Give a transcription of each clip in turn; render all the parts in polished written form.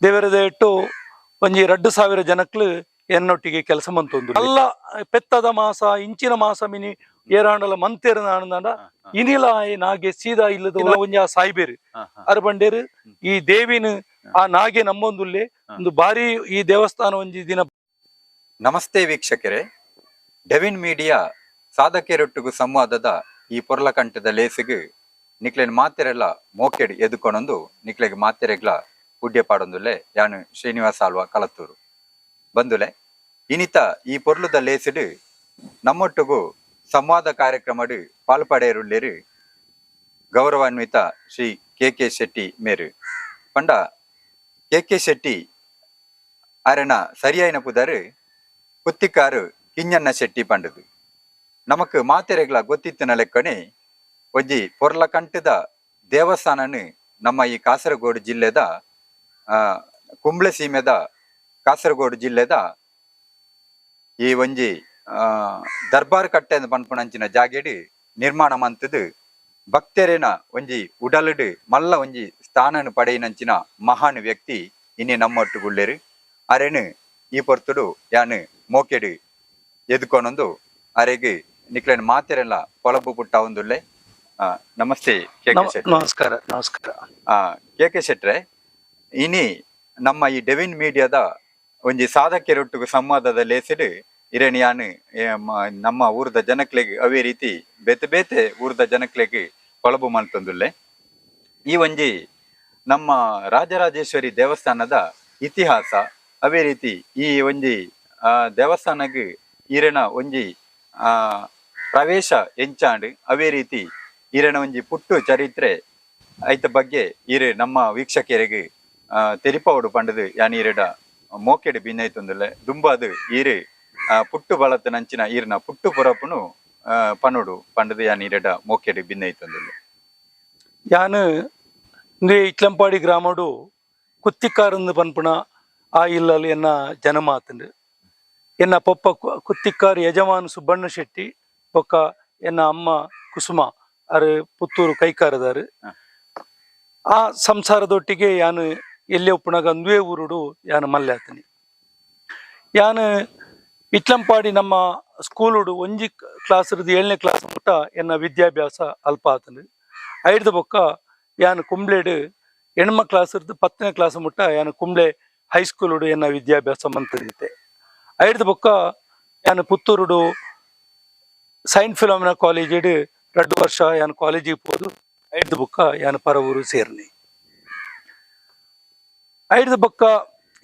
ದೇವರ ದಯಟ್ಟು ಒಂಜಿ 2000 ಜನಕ್ಲು ಎನ್ನೊಟ್ಟಿಗೆ ಕೆಲಸ ಮಂತೊಂದು ಅಲ್ಲ. ಪೆತ್ತದ ಮಾಸ, ಇಂಚಿನ ಮಾಸ ಮಿನಿ ಏರಾಂಡಲ ಮಂತೇರು ನಾಂಡ ಇನಿಲ ನಾಗೆ ಸೀದಾ ಇಲ್ಲದ ಒಂಜಿ ಆ ಸಾಯ್ಬೇರು ಅರ್ ಬಂಡೇರು ಈ ದೇವಿನ ಆ ನಾಗೆ ನಮ್ಮೊಂದುಲ್ಲೆ ಒಂದು ಬಾರಿ ಈ ದೇವಸ್ಥಾನ ಒಂಜಿ ದಿನ. ನಮಸ್ತೆ ವೀಕ್ಷಕರೇ, ಡೆವಿನ್ ಮೀಡಿಯಾ ಸಾಧಕೆರೊಟ್ಟಿಗೂ ಸಂವಾದದ ಈ ಪೊರ್ಲಕಂಠದ ಲೇಸಿಗೆ ನಿಕ್ಲೆನ್ ಮಾತೆರೆಲ್ಲ ಮೋಕೆಡ್ ಎದುಕೊನೊಂದು ನಿಕ್ಲೆಗ್ ಮಾತೆರೆಗ್ಲ ಉಡ್ಯ ಪಾಡೊಂದುಲ್ಲೆ ಯಾನು ಶ್ರೀನಿವಾಸ ಆಳ್ವ ಕಲತ್ತೂರು. ಬಂದುಲೆ, ಇನಿತ ಈ ಪೊರ್ಲುದ ಲೇಸಿಡ್ ನಮ್ಮೊಟ್ಟುಗು ಸಂವಾದ ಕಾರ್ಯಕ್ರಮಡ್ ಪಾಲ್ಪಡೆಯರುಲ್ಲೇರು ಗೌರವಾನ್ವಿತ ಶ್ರೀ ಕೆ ಕೆ ಶೆಟ್ಟಿ ಮೇರು. ಪಂಡ ಕೆ ಕೆ ಶೆಟ್ಟಿ ಅರೆನ ಸರಿಯಾಯಿನ ಪುದರ್ ಕುತ್ತಿಕಾರು ಕಿಂಜಣ್ಣ ಶೆಟ್ಟಿ ಪಂಡದು. ನಮಕ್ ಮಾತೆರೆಗ್ಲ ಗೊತ್ತಿತ್ತಿನ ಲೆಕ್ಕನೆ ಒಂಜಿ ಪೊರ್ಲಕಂಠದ ದೇವಸ್ಥಾನನು ನಮ್ಮ ಈ ಕಾಸರಗೋಡು ಜಿಲ್ಲೆದ ಕುಂಬ್ಳೆ ಸೀಮೆದ ಕಾಸರಗೋಡು ಜಿಲ್ಲೆದ ಈ ಒಂಜಿ ದರ್ಬಾರ್ ಕಟ್ಟೆ ಪನ್ಪುನಂಚಿನ ಜಾಗೆಡ್ ನಿರ್ಮಾಣ ಮಂತದು ಭಕ್ತರೇನ ಒಂಜಿ ಉಡಲುಡು ಮಲ್ಲ ಒಂಜಿ ಸ್ಥಾನನು ಪಡೆಯಿನಂಚಿನ ಮಹಾನ್ ವ್ಯಕ್ತಿ ಇನಿ ನಮ್ಮೊಟ್ಟುಗುಲ್ಲೆರು. ಅರೆನು ಈ ಪೊರ್ತುಡು ಯಾನು ಮೋಕೆಡು ಎದುಕೊನೊಂದು ಅರೆಗ್ ನಿಕ್ಲೆನ್ ಮಾತೆರೆಲ್ಲ ಪೊಲಬು ಪುಟ್ಟ ಒಂದುಲ್ಲೆ. ನಮಸ್ತೆ ಕೆ ಕೆ ಶೆಟ್ಟಿ. ನಮಸ್ಕಾರ, ನಮಸ್ಕಾರ. ಕೆ ಕೆ ಶೆಟ್ರೆ, ಇನಿ ನಮ್ಮ ಈ ಡೆವಿನ್ ಮೀಡಿಯಾದ ಒಂಜಿ ಸಾಧಕೆರೊಟ್ಟುಗು ಸಂವಾದದ ಲೇಸಿಡ್ ಇರೇನ್ ಯಾನ್ ನಮ್ಮ ಊರದ ಜನಕ್ಲೆಗ್ ಅವೇ ರೀತಿ ಬೇತೆ ಬೇತೆ ಊರದ ಜನಕ್ಲೆಗ್ ಪೊಲಬು ಮಲ್ತೊಂದುಲ್ಲೆ. ಈ ಒಂಜಿ ನಮ್ಮ ರಾಜರಾಜೇಶ್ವರಿ ದೇವಸ್ಥಾನದ ಇತಿಹಾಸ, ಅವೇ ರೀತಿ ಈ ಒಂಜಿ ದೇವಸ್ಥಾನಗ್ ಈರೆನ ಒಂಜಿ ಪ್ರವೇಶ ಎಂಚಾಂಡ್, ಅವೇ ರೀತಿ ಈರೆನ ಒಂಜಿ ಪುಟ್ಟು ಚರಿತ್ರೆ ಐತ ಬಗ್ಗೆ ಈರೆ ನಮ್ಮ ವೀಕ್ಷಕರಿಗೆ ತೆರಿಪಾವಡು ಪಂಡದು ಯಾನ್ ಈರೆಡ ಮೋಕೆಡ್ ಬಿನ್ನೈತೊಂದುಲ್ಲೆ. ದುಂಬಾದು ಈರು ಪುಟ್ಟು ಬಳತ ನಂಚಿನ ಈರ್ನ ಪುಟ್ಟು ಪುರಪುನು ಪನುಡು ಪಂಡದು ಯಾನ್ ಈರೆಡ ಮೋಕೆಡ್ ಬಿನ್ನೈತೊಂದುಲ್ಲೆ. ಯಾನು ಇಂದು ಇಟ್ಲಂಪಾಡಿ ಗ್ರಾಮಡು ಕುತ್ತಿಕಾರಂದು ಪನ್ಪುಣ ಆ ಇಲ್ಲಲ್ಲಿ ಎನ್ನ ಜನ್ಮ ಆತಂಡು. ಎನ್ನ ಪೊಪ್ಪ ಕುತ್ತಿಕ್ಕಾರ್ ಯಜಮಾನ್ ಸುಬ್ಬಣ್ಣ ಶೆಟ್ಟಿ ಬೊಕ್ಕ ಎನ್ನ ಅಮ್ಮ ಕುಸುಮ ಅರು ಪುತ್ತೂರು ಕೈಕಾರದಾರು. ಆ ಸಂಸಾರದೊಟ್ಟಿಗೆ ಯಾನು ಎಲ್ಲಿ ಒಪ್ಪುನಾಗ ಅಂದುವೇ ಊರುಡು ಯಾನು ಮಲ್ಲೆ ಆತನಿ. ಯಾನು ಇಟ್ಲಂಪಾಡಿ ನಮ್ಮ ಸ್ಕೂಲುಡು ಒಂಜಿ ಕ್ಲಾಸ್ ಏಳನೇ ಕ್ಲಾಸ್ ಮುಟ್ಟ ಎನ್ನ ವಿದ್ಯಾಭ್ಯಾಸ ಅಲ್ಪ ಆತನು. ಐಡ್ದ ಬೊಕ್ಕ ಯಾನು ಕುಂಬ್ಳೆಡ್ ಎಣ್ಮ ಕ್ಲಾಸ್ 10ನೇ ಕ್ಲಾಸ್ ಮುಟ್ಟ ಯಾನು ಕುಂಬ್ಳೆ ಹೈಸ್ಕೂಲುಡು ಎನ್ನ ವಿದ್ಯಾಭ್ಯಾಸ ಮಂತದಿತ್ತೆ. ಐಡ್ದ ಬೊಕ್ಕ ಯಾನು ಪುತ್ತೂರುಡು ಸೈಂಟ್ ಫಿಲೋಮಿನಾ ಕಾಲೇಜಿಡ್ 2 ವರ್ಷ ಯಾನು ಕಾಲೇಜಿಗೆ ಪೋದು, ಐಡ್ದ ಬೊಕ್ಕ ಯಾನು ಪರವೂರು ಸೇರ್ನಿ. ಐಡ್ದ ಬೊಕ್ಕ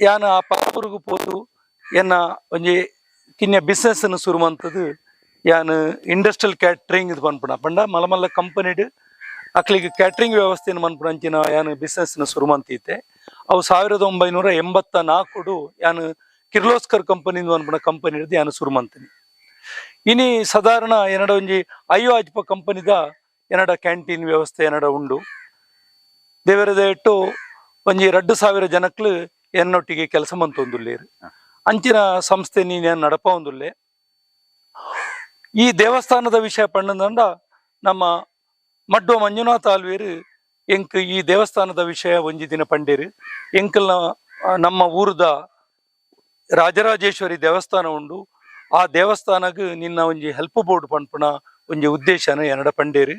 ಯಾನು ಆ ಪರವೂರುಗು ಪೋದು ಎನ್ನ ಒಂಜಿ ಕಿನ್ಯ ಬಿಸ್ನೆಸ್ ಅನ್ನು ಶುರು ಮಂತದು. ಯಾನು ಇಂಡಸ್ಟ್ರಿಯಲ್ ಕ್ಯಾಟ್ರಿಂಗ್ ಇದು ಪನ್ಪುಣ ಪಂಡ ಮಲ್ಲ ಮಲ್ಲ ಕಂಪನಿಡ್ ಅಕ್ಲಿಗೆ ಕ್ಯಾಟ್ರಿಂಗ್ ವ್ಯವಸ್ಥೆಯನ್ನು ಮನ್ಪುನ ಅಂಚಿನ ಯಾನು ಬಿಸ್ನೆಸ್ ಶುರು ಮಂತಿತ್ತೆ. ಅವು 1984ಡು ಯಾನು ಕಿರ್ಲೋಸ್ಕರ್ ಕಂಪನಿ ಅನ್ಪುನ ಕಂಪನಿ ಹಿಡ್ದು ಯಾನು ಶುರು ಮಂತೀನಿ. ಇನಿ ಸಾಧಾರಣ ಎನ್ನಡ ಒಂಜಿ ಐವ ಅಜ್ಪ ಕಂಪನಿದ ಎನ್ನಡ ಕ್ಯಾಂಟೀನ್ ವ್ಯವಸ್ಥೆ ಎನ್ನಡ ಉಂಡು. ದೇವರ ದಯಟ್ಟು ಒಂಜಿ 2000 ಜನಕ್ಲು ಎನ್ನೊಟ್ಟಿಗೆ ಕೆಲಸ ಮಂತೊಂದುಲ್ಲೇರು. ಅಂಚಿನ ಸಂಸ್ಥೆ ನೀನು ನಡಪೊಂದುಲ್ಲೆ. ಈ ದೇವಸ್ಥಾನದ ವಿಷಯ ಪಂಡಂದ ನಮ್ಮ ಮಡ್ವ ಮಂಜುನಾಥ ಆಲ್ವೇರು ಎಂಕ್ ಈ ದೇವಸ್ಥಾನದ ವಿಷಯ ಒಂಜಿ ದಿನ ಪಂಡೇರು. ಎಂಕಲ್ನ ನಮ್ಮ ಊರದ ರಾಜರಾಜೇಶ್ವರಿ ದೇವಸ್ಥಾನ ಉಂಡು, ಆ ದೇವಸ್ಥಾನಗ್ ನಿನ್ನ ಒಂಜಿ ಹೆಲ್ಪ್ ಬೋರ್ಡ್ ಪನ್ಪುನ ಒಂಜಿ ಉದ್ದೇಶನ ಎನ್ನಡ ಪಂಡೇರು.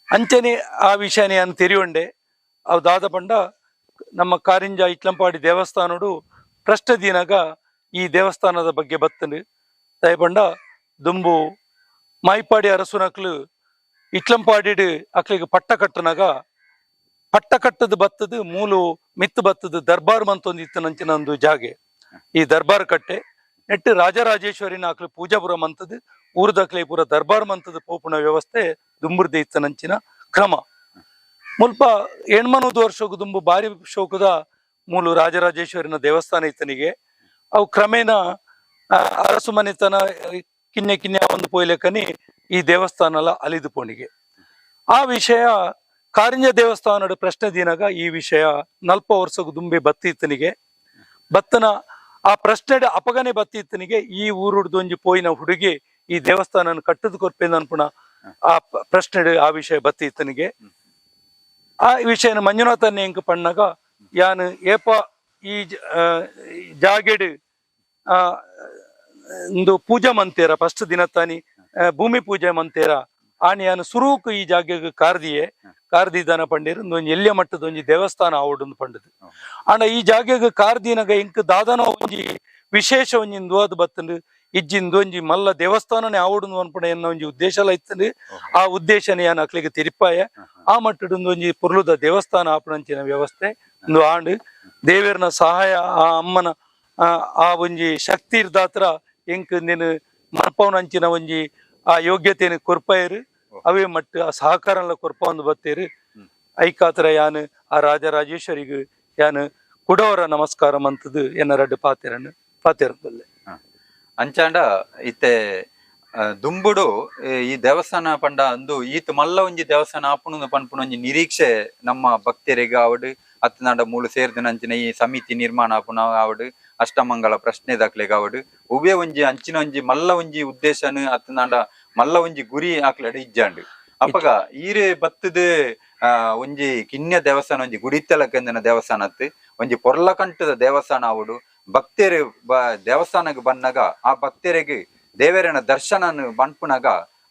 ಅಂಚನೆ ಆ ವಿಷಯನೇ ಯಾನ್ ತೆರಿಯೊಂಡೆ. ಅವು ದಾದ ಪಂಡ ನಮ್ಮ ಕಾರಿಂಜ ಇಟ್ಲಂಪಾಡಿ ದೇವಸ್ಥಾನಡು ಪ್ರಶ್ನೆ ದಿನಾಗ ಈ ದೇವಸ್ಥಾನದ ಬಗ್ಗೆ ಬತ್ತನು. ದಯಪಂಡ ದುಂಬು ಮಾಯಿಪಾಡಿ ಅರಸುನಕ್ಲು ಇಟ್ಲಂಪಾಡಿಡ್ ಅಕ್ಲಿಗೆ ಪಟ್ಟ ಕಟ್ಟನಾಗ ಪಟ್ಟ ಕಟ್ಟದ ಬತ್ತದು ಮೂಲು ಮಿತ್ತು ಬತ್ತದ ದರ್ಬಾರ್ ಮಂತೊಂದು ಇತ್ತನಂಚಿನ ಒಂದು ಜಾಗೆ ಈ ದರ್ಬಾರ್ ಕಟ್ಟೆ. ನೆಟ್ಟು ರಾಜರಾಜೇಶ್ವರಿನ ಅಕ್ಲು ಪೂಜಾಪುರ ಮಂತದ್ದು ಊರದಕ್ಲೆ ಪೂರ ದರ್ಬಾರ್ ಮಂತದ ಪೋಪುನ ವ್ಯವಸ್ಥೆ ದುಂಬುರ್ದೆ ಇತ್ತನಂಚಿನ ಕ್ರಮ. ಮುಲ್ಪ ಎಣ್ಮನೂದು ವರ್ಷಕ್ಕೆ ದುಂಬು ಬಾರಿ ಶೋಕದ ಮೂಲು ರಾಜರಾಜೇಶ್ವರಿನ ದೇವಸ್ಥಾನ ಇತ್ತನಿಗೆ. ಅವು ಕ್ರಮೇಣ ಅರಸು ಮನೆತನ ಕಿನ್ನೆ ಕಿನ್ನೆ ಒಂದು ಪೋಯ್ಲೆಕನಿ ಈ ದೇವಸ್ಥಾನ ಅಲಿದು ಪೋಣಿಗೆ. ಆ ವಿಷಯ ಕಾರಿಂಜ ದೇವಸ್ಥಾನದ ಪ್ರಶ್ನೆ ದಿನಾಗ ಈ ವಿಷಯ ನಲ್ಪ ವರ್ಷಕ್ಕೆ ದುಂಬೆ ಬತ್ತಿತ್ತನಿಗೆ. ಬತ್ತನ ಆ ಪ್ರಶ್ನೆ ಅಪಗನೆ ಬತ್ತಿತ್ತನಿಗೆ. ಈ ಊರುಡ್ದು ಒಂಜಿ ಪೋಯಿನ ಹುಡುಗಿ ಈ ದೇವಸ್ಥಾನ ಕಟ್ಟದ ಕೊರ್ಪೇಂದ ಅನ್ಪುಣ ಆ ಪ್ರಶ್ನೆ ಆ ವಿಷಯ ಬತ್ತಿತ್ತನಿಗೆ. ಆ ವಿಷಯನ ಮಂಜುನಾಥನ್ ಎಂಕ್ ಪಣ್ಣಾಗ ಯಾನ್ ಏಪ ಈ ಜಾಗೆಡ್ ಇಂದು ಪೂಜೆ ಮಂತೇರ ಫಸ್ಟ್ ದಿನತ್ತಾನಿ ಭೂಮಿ ಪೂಜೆ ಮಂತೇರ ಆನಿ ಯಾನು ಸುರೂಕು ಈ ಜಾಗೆಗ್ ಕಾರ್ದಿಯೆ ಕಾರ್ದಿದಾನ ಪಂಡೇರು ಒಂಜಿ ಎಲ್ಯ ಮಟ್ಟದ ಒಂಜಿ ದೇವಸ್ಥಾನ ಆವೊಡು ಪಂಡದು. ಆಂಡ ಈ ಜಾಗೆಗ್ ಕಾರ್ದಿನಗ ಇಂಕ್ ದಾದನ ಒಂಜಿ ವಿಶೇಷ ಒಂಜಿ ಇಂದುವಾದ್ ಬತ್ತಂಡು ಇಜ್ಜಿ ಒಂಜಿ ಮಲ್ಲ ದೇವಸ್ಥಾನನೇ ಆವೊಡು ಅನ್ಪುಣ ಎನ್ನ ಒಂಜಿ ಉದ್ದೇಶಲ ಇತ್ತಂಡು. ಆ ಉದ್ದೇಶನೇ ಯಾನ್ ಅಕ್ಲೆಗ್ ತೆರಿಪಾಯ. ಆ ಮಟ್ಟದ ಒಂಜಿ ಪೊರ್ಲುದ ದೇವಸ್ಥಾನ ಆಪುನಂಚಿನ ವ್ಯವಸ್ಥೆ ಇಂದು ಆಂಡ್. ದೇವೆರ್ನ ಸಹಾಯ, ಆ ಅಮ್ಮನ ಆ ಒಂಜಿ ಶಕ್ತಿ ಇರ್ದಾತ್ರ ಎಂಕ್ ನೀನು ಮನ್ಪವನಂಚಿನ ಒಂಜಿ ಆ ಯೋಗ್ಯತೆಯನ್ನು ಕೊರ್ಪಾಯರು. ಅವೇ ಮಟ್ಟ ಆ ಸಹಕಾರಲ ಕೊರ್ಪವೊಂದು ಬತ್ತೇರು. ಐಕಾತ್ರ ಯಾನ್ ಆ ರಾಜರಾಜೇಶ್ವರಿಗ್ ಯಾನ್ ಕುಡವರ ನಮಸ್ಕಾರ ಮಂತದು ಎನ್ನ ರಡ್ಡು ಪಾತೆರನ್ನು ಪಾತೆರದಲ್ಲೆ. ಅಂಚಾಂಡ ಇತ್ತೆ ದುಂಬುಡು ಈ ದೇವಸ್ಥಾನ ಪಂಡ ಅಂದು ಈತ್ ಮಲ್ಲ ಒಂಜಿ ದೇವಸ್ಥಾನ ಆಪುಣು ಪನ್ಪುನ ಒಂಜಿ ನಿರೀಕ್ಷೆ ನಮ್ಮ ಭಕ್ತರಿಗೆ ಆವಡ್, ಅತ್ತನಾಂಡ ಮೂಲು ಸೇರ್ದಿನಂಚಿನ ಈ ಸಮಿತಿ ನಿರ್ಮಾಣ ಆಪುನ ಆವಡ್, ಅಷ್ಟಮಂಗಲ ಪ್ರಶ್ನೆ ದಾಖಲೆಗ್ ಆವಡ್, ಒವ್ವೇ ಒಂಜಿ ಅಂಚಿನ ಒಂಜಿ ಮಲ್ಲ ಒಂಜಿ ಉದ್ದೇಶನ ಅತ್ತನಾಂಡ ಮಲ್ಲ ಒಂಜಿ ಗುರಿ ಆಕ್ಲಡ ಇಜ್ಜಾಂಡ್. ಅಪಗ ಈರೆ ಬತ್ತದ ಒಂಜಿ ಕಿನ್ಯ ದೇವಸ್ಥಾನ ಒಂಜಿ ಗುಡಿತ್ತಲಕಂದಿನ ದೇವಸ್ಥಾನತ್ ಒಂಜಿ ಪೊರ್ಲಕಂಠದ ದೇವಸ್ಥಾನ ಆವಡು, ಭಕ್ತರು ದೇವಸ್ಥಾನಕ್ಕೆ ಬನ್ನಗ ಆ ಭಕ್ತರಿಗೆ ದೇವರನ ದರ್ಶನ ಬನ್ಪುನಗ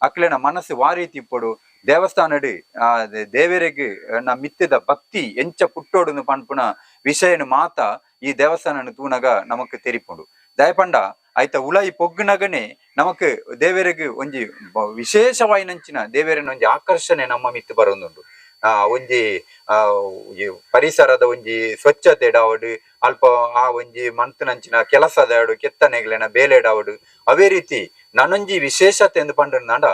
ಅಕ್ಲೆನ ಮನಸ್ಸು ವಾರೀತಿ ಇಪ್ಪೊಡು. ದೇವಸ್ಥಾನಡ್ ಆ ದೇವರಿಗೆ ನ ಮಿತ್ತದ ಭಕ್ತಿ ಎಂಚ ಪುಟ್ಟೋಡುನು ಪನ್ಪುನ ವಿಷಯನು ಮಾತ ಈ ದೇವಸ್ಥಾನ ತೂನಗ ನಮಕ್ ತೆರಿಪುಂಡು. ದಯಪಂಡ ಆಯ್ತ ಉಲಾಯಿ ಪೊಗ್ಗುನಗನೆ ನಮಕ್ ದೇವರಿಗೆ ಒಂಜಿ ವಿಶೇಷವಾಯಿನಂಚಿನ ದೇವರನ ಒಂಜಿ ಆಕರ್ಷಣೆ ನಮ್ಮ ಮಿತ್ತು ಬರೊಂದುಂಡು. ಒಂಜಿ ಪರಿಸರದ ಒಂಜಿ ಸ್ವಚ್ಛತೆ ಡಾವಡು, ಅಲ್ಪ ಆ ಒಂಜಿ ಮಂತ್ನಂಚಿನ ಕೆಲಸದಾಡು ಕೆತ್ತನೆಗ್ಲೆನ ಬೇಲೆಡಾವಡು, ಅವೇ ರೀತಿ ನನೊಂಜಿ ವಿಶೇಷತೆ ಎಂದು ಪಂಡನಾಡ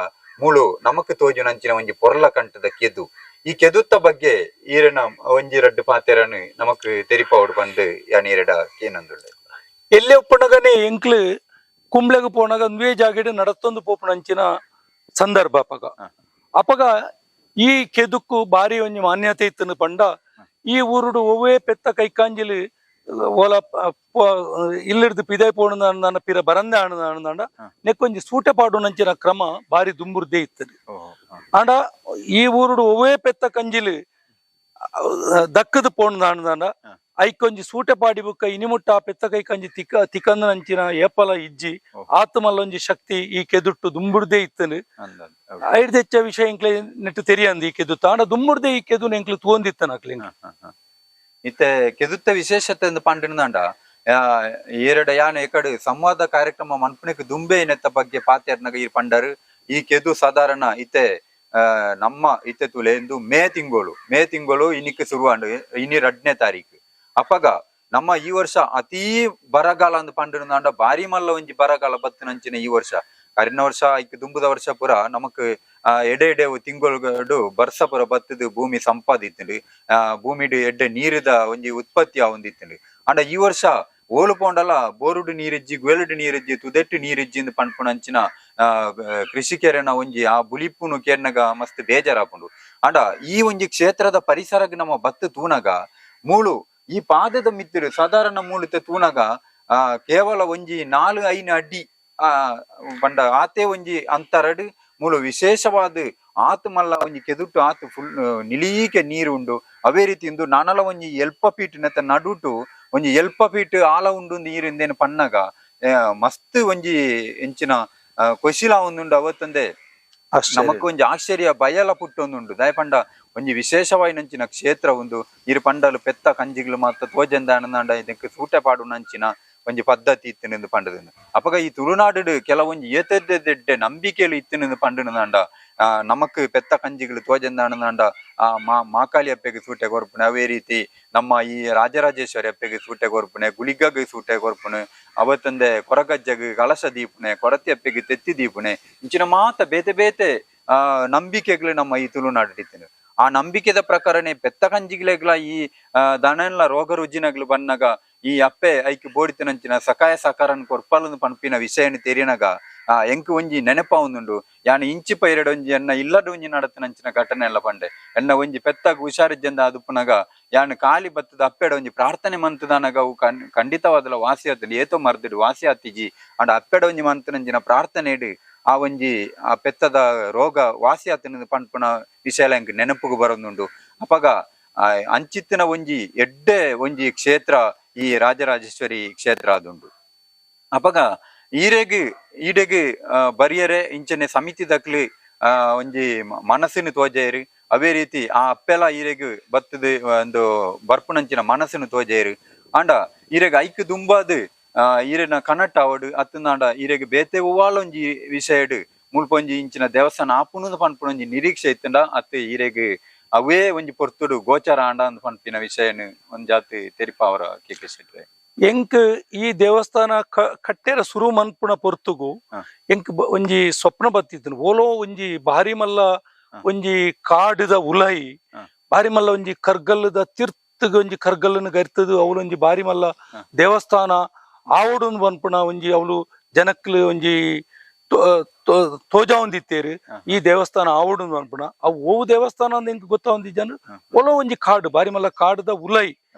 ಮೂಳು ನಮಕ್ ತೋಜುನಂಚಿನ ಒಂಜಿ ಪೊರ್ಲ ಕಂಠದ ಕೆದು. ಈ ಕೆದುತ್ತ ಬಗ್ಗೆ ಈರನ ಒಂಜಿ ರಡ್ಡು ಪಾತೆರನು ನಮಕ್ ತೆರಿಪಾವಡು ಪಂದು ಯಾನ್ ಈರೆಡ ಕೇನೊಂದುಳ್ಳೆ. ಎಲ್ಲೆ ಉಪ್ಪುನಗನೆ ಎಂಕ್ಲು ಕುಂಬ್ಳೆಗ್ ಪೋನಗ ಒಂದೇ ಜಾಗೆಡ್ ನಡತೊಂದು ಪೋಪುನಂಚಿನ ಸಂದರ್ಭ ಅಪಗ. ಅಪಗ ಈ ಕೆದುಕ್ಕು ಬಾರಿ ಒಂಜಿ ಮಾನ್ಯತೆ ಇತ್ತನು ಪಂಡ ಈ ಊರುಡು ಒವ್ವೇ ಪೆತ್ತ ಕೈಕಾಂಜಿಲಿ ಓಲ ಇಲ್ಲಿಡ್ದು ಪಿದೈ ಪೋಣು ಪಿರ ಬರಂದೆ ಆಣುದಾಂಡ ನೆಕ್ಕೊಂಜಿ ಸೂಟೆ ಪಾಡುನಂಚಿನ ಕ್ರಮ ಬಾರಿ ದುಂಬುರ್ದೇ ಇತ್ತದು. ಆಂಡ ಈ ಊರುಡು ಒವ್ವೇ ಪೆತ್ತ ಕಂಜಿಲು ದಕ್ಕದ ಪೋಣುದಾಂಡ ಐಕೊಂಜಿ ಸೂಟೆ ಪಾಡಿ ಬುಕ್ಕ ಇನಿಮುಟ್ಟ ಆ ಪೆತ್ತ ಕೈ ಕಂಜಿ ತಿಕ್ಕ ತಿಕ್ಕಂದನಂಚಿನ ಏಪಲ ಇಜ್ಜಿ. ಆತ್ಮಲ್ಲೊಂಜಿ ಶಕ್ತಿ ಈ ಕೆದುಟ್ಟು ದುಂಬುಡ್ದೇ ಇತ್ತನು. ಐಡ್ದೆಚ್ಚ ವಿಷಯ ಎಂಕ್ಲೆ ನೆಟ್ಟು ತೆರಿಯಂದು ಈ ಕೆದು ತಾಂಡ ದುಂಬುಡ್ದೆ ಈ ಕೆದು ಎಂಕ್ಲು ತೂಂದಿತ್ತನ ಅಕ್ಲೆ. ಇತ್ತೆ ಕೆದುತ್ತ ವಿಶೇಷತೆ ಎಂದು ಪಂಡಿನದಾಂಡ ಏರಡ ಯಾನ್ ಎಕಡು ಸಂವಾದ ಕಾರ್ಯಕ್ರಮ ಮನ್ಪುನೆಕ್ ದುಂಬೆ ನೆತ್ತ ಬಗ್ಗೆ ಪಾತೆರ್ನಗ ಈ ಪಂಡರು ಈ ಕೆದು ಸಾಧಾರಣ ಇತ್ತೆ ನಮ್ಮ ಇತ್ತೆ ತುಲೆ ಎಂದು ಮೇ ತಿಂಗಳು ಇನಿಕ್ ಶುರುವಾಂಡು ಇನಿ 2ನೇ ತಾರೀಕು. ಅಪಗ ನಮ್ಮ ಈ ವರ್ಷ ಅತೀ ಬರಗಾಲ ಅಂದ್ ಪಂಡಿನದಾಂಡ ಬಾರಿ ಮಲ್ಲ ಒಂಜಿ ಬರಗಾಲ ಬತ್ತಿನಂಚಿನ ಈ ವರ್ಷ. ಕರಿನ ವರ್ಷ ಐಕ್ ದುಂಬುದ ವರ್ಷ ಪೂರ ನಮಕ್ ಎಡೆ ಎಡೆ ತಿಂಗಳು ಬರ್ಸ ಪೂರ ಬತ್ತದು ಭೂಮಿ ಸಂಪಾದಿತ್ತುಂಡು, ಭೂಮಿಡ್ ಎಡ್ಡೆ ನೀರಿದ ಒಂಜಿ ಉತ್ಪತ್ತಿ ಆವೊಂದಿತ್ತುಂಡು. ಆಂಡ ಈ ವರ್ಷ ಓಲು ಪೋಂಡಲ ಬೋರುಡು ನೀರಿಜ್ಜಿ, ಗುವೆಲುಡು ನೀರಿಜ್ಜಿ, ತುದೆಟ್ಟು ನೀರಿಜ್ಜಿ ಇಂದ್ ಪನ್ಪುನಂಚಿನ ಕೃಷಿಕೆರೆನ ಒಂಜಿ ಆ ಬುಲಿಪುನು ಕೇರ್ನಗ ಮಸ್ತ್ ಬೇಜಾರಾಪುಂಡು. ಆಂಡ ಈ ಒಂಜಿ ಕ್ಷೇತ್ರದ ಪರಿಸರಗ್ ನಮ್ಮ ಬತ್ತು ತೂನಗ ಮೂಳು ಈ ಪಾದದ ಮಿತ್ತಿರು ಸಾಧಾರಣ ಮೂಲಿತ ತೂನಗ ಕೇವಲ ಒಂಜಿ 4-5 ಅಡಿ ಬಂಡ ಆತೆ ಒಂಜಿ ಅಂತರಡು ಮೂಲು ವಿಶೇಷವಾದ ಆತು ಮಲ್ಲ ಒಂಜಿ ಕೆದುಟ್ಟು ಆತು ಫುಲ್ ನಿಲೀಕೆ ನೀರು ಉಂಡು. ಅವೇ ರೀತಿ ಇಂದು ನಾನಲ ಒಂಜಿ ಎಲ್ಪ ಫೀಟ್ ನೆತ್ತ ನಡುಟು ಒಂಜಿ ಎಲ್ಪ ಫೀಟ್ ಆಲ ಉಂಡು ನೀರು ಇಂದೇನು ಪನ್ನಗ ಮಸ್ತ್ ಒಂಜಿ ಎಂಚಿನ ಕೊಶಿಲ ಒಂದುಂಡು. ಅವತ್ತಂದೆ ನಮಕ್ ಒಂಜಿ ಆಶ್ಚರ್ಯ ಬಯಲ ಪುಟ್ಟೊಂದುಂಡು. ದಯಪಂಡ ಒಂಜಿ ವಿಶೇಷವಾಯಿನಂಚಿನ ಕ್ಷೇತ್ರ ಉಂದು. ಇರು ಪಂಡಲು ಪೆತ್ತ ಕಂಜಿಗಳು ಮಾತ ತೋಜಂದಾನಂದಾಂಡ ಇದಕ್ಕೆ ಸೂಟೆ ಪಾಡುನಂಚಿನ ಒಂಜಿ ಪದ್ಧತಿ ಇತ್ತಿನಿಂದು ಪಂಡದು. ಅಪಗ ಈ ತುಳುನಾಡು ಕೆಲವೊಂಜಿ ಏತೆದ್ದೆಡ್ಡೆ ನಂಬಿಕೆಲು ಇತ್ತಿನಿಂದು ಪಂಡನದಾಂಡ ನಮಕ್ ಪೆತ್ತ ಕಂಜಿಗಳು ತೋಜಂದಾನಂದಾಂಡ ಆ ಮಾಕಾಳಿ ಅಪ್ಪೆಗೆ ಸೂಟೆ ಕೊರ್ಪುಣೆ, ಅವೇ ರೀತಿ ನಮ್ಮ ಈ ರಾಜರಾಜೇಶ್ವರಿ ಅಪ್ಪೆಗೆ ಸೂಟೆ ಕೊರ್ಪುಣೆ, ಗುಳಿಗಗ್ ಸೂಟೆ ಕೊರ್ಪುಣೆ, ಅವತ್ತಂದೆ ಕೊರಗಜ್ಜಗ್ ಕಲಶ ದೀಪುಣೆ, ಕೊರತಿ ಅಪ್ಪೆಗೆ ತೆತ್ತಿ ದೀಪುಣೆ, ಇಂಚಿನ ಮಾತ ಬೇತೆ ಬೇತೆ ನಂಬಿಕೆಗಳು ನಮ್ಮ ಈ ತುಳುನಾಡು ಇತ್ತಿನ. ಆ ನಂಬಿಕೆದ ಪ್ರಕಾರನೇ ಪೆತ್ತ ಕಂಜಿಗ್ಲೆಗ್ಲ ಈ ದನಲ್ಲ ರೋಗ ರುಜಿನಗ್ಲು ಬನ್ನಗ ಈ ಅಪ್ಪೆ ಐಕ್ ಬೋಡಿತನಂಚಿನ ಸಕಾಯ ಸಕಾರನ್ ಕೊರ್ಪಾಲಂದು ಪನ್ಪಿನ ವಿಷಯನ ತೆರಿನಗ ಎಂಕ್ ಒಂಜಿ ನೆನಪ ಒಂದುಂಡು. ಯಾನ್ ಇಂಚಿ ಪೈರಡ್ ಒಂಜಿ ಎನ್ನ ಇಲ್ಲಡ್ ಒಂಜಿ ನಡತನಂಚಿನ ಘಟನೆ ಎಲ್ಲ ಪಂಡೆ. ಎನ್ನ ಒಂಜಿ ಪೆತ್ತಗ್ ಹುಷಾರಿಜ್ಜಂದ ಅದುಪ್ಪುನಗ ಯಾನ್ ಕಾಲಿ ಬತ್ತದ ಅಪ್ಪೆಡ ಒಂಜಿ ಪ್ರಾರ್ಥನೆ ಮಂತದಾನಗ ಅವು ಖಂಡಿತವಾದಲ ವಾಸಿ ಆತಂಡ್, ಏತೋ ಮರ್ದಿಡು ವಾಸಿ ಆತಿಜಿ. ಅಂಡ ಅಪ್ಪೆಡ ಒಂಜಿ ಮಂತನಂಚಿನ ಪ್ರಾರ್ಥನೆ ಇಡು ಆ ಒಂಜಿ ಆ ಪೆತ್ತದ ರೋಗ ವಾಸಿ ಆತನ ಪನ್ಪುನ ವಿಷಯ ಎಂಕ್ ನೆನಪುಗು ಬರೊಂದುಂಡು. ಅಪಗ ಅಂಚಿತ್ತಿನ ಒಂಜಿ ಎಡ್ಡೆ ಒಂಜಿ ಕ್ಷೇತ್ರ ಈ ರಾಜರಾಜೇಶ್ವರಿ ಕ್ಷೇತ್ರ ಆದುಂಡು. ಅಪಗ ಈರೆಗ್ ಈಡೆಗ್ ಬರಿಯರೆ ಇಂಚನೆ ಸಮಿತಿ ದಕ್ಲು ಒಂಜಿ ಮನಸ್ಸಿನ ತೋಜೇರು. ಅವೇ ರೀತಿ ಆ ಅಪ್ಪೆಲ ಈರೆಗ್ ಬತ್ತದ ಒಂದು ಬರ್ಪುನಂಚಿನ ಮನಸ್ಸಿನ ತೋಜೇರು. ಆಂಡ ಈರೆಗ್ ಐಕ್ ದುಂಬಾದ್ ಈರೆನ ಕನಟ್ ಆವಡ್ ಅತ್ತಂದಾಂಡ ಈರೆಗ್ ಬೇತೆ ಒವ್ವಾಲ ಒಂಜಿ ವಿಷಯಡ್ ಮುಲ್ಪ ಒಂಜಿ ಇಂಚಿನ ದೇವಸ್ಥಾನ ಆಪುನು ಪನ್ಪುನ ಒಂಜಿ ನಿರೀಕ್ಷೆ ಇತ್ತಂಡ, ಅತ್ ಈರೆಗ್ ಅವೇ ಒಂಜಿ ಪೊರ್ತುಡು ಗೋಚರ ಆಂಡ ಅಂದ್ ಪನ್ಪಿನ ವಿಷಯನ್ ಒಂಜಾತ್ ತೆರಿಪಾವರ ಕೆ ಕೆ ಶೆಟ್ರೆ? ಎಂಕ್ ಈ ದೇವಸ್ಥಾನ ಕಟ್ಟೆರ ಸುರು ಮನ್ಪುನ ಪೊರ್ತುಗು ಎಂಕ್ ಒಂಜಿ ಸ್ವಪ್ನ ಬತ್ತಿತ್ತು. ಓಲೋ ಒಂಜಿ ಭಾರಿ ಮಲ್ಲ ಒಂಜಿ ಕಾಡುದ ಉಲೈ ಭಾರಿ ಮಲ್ಲ ಒಂಜಿ ಕರ್ಗಲ್ಲದ ತಿರ್ತುಗ್ ಒಂಜಿ ಕರ್ಗಲ್ಲನ್ನು ಗರ್ತದು ಅವಲೊಂಜಿ ಭಾರಿ ಮಲ್ಲ ದೇವಸ್ಥಾನ ಆವಡುನ್ ಪನ್ಪುನ ಒಂಜಿ ಅವಲು ಜನಕ್ಲು ಒಂಜಿ ತೋಜಾವೊಂದಿತ್ತೇರು. ಈ ದೇವಸ್ಥಾನ ಆವಡುನ್ ಪನ್ಪುನ ಅವು ಓವು ದೇವಸ್ಥಾನ ಅಂದ್ ಎಂಕ್ ಗೊತ್ತಾವೊಂದಿಜ್ಜಾಂಡ್. ಓಲೋ ಒಂಜಿ ಕಾಡು, ಭಾರಿ ಮಲ್ಲ ಕಾಡುದ ಉಲೈ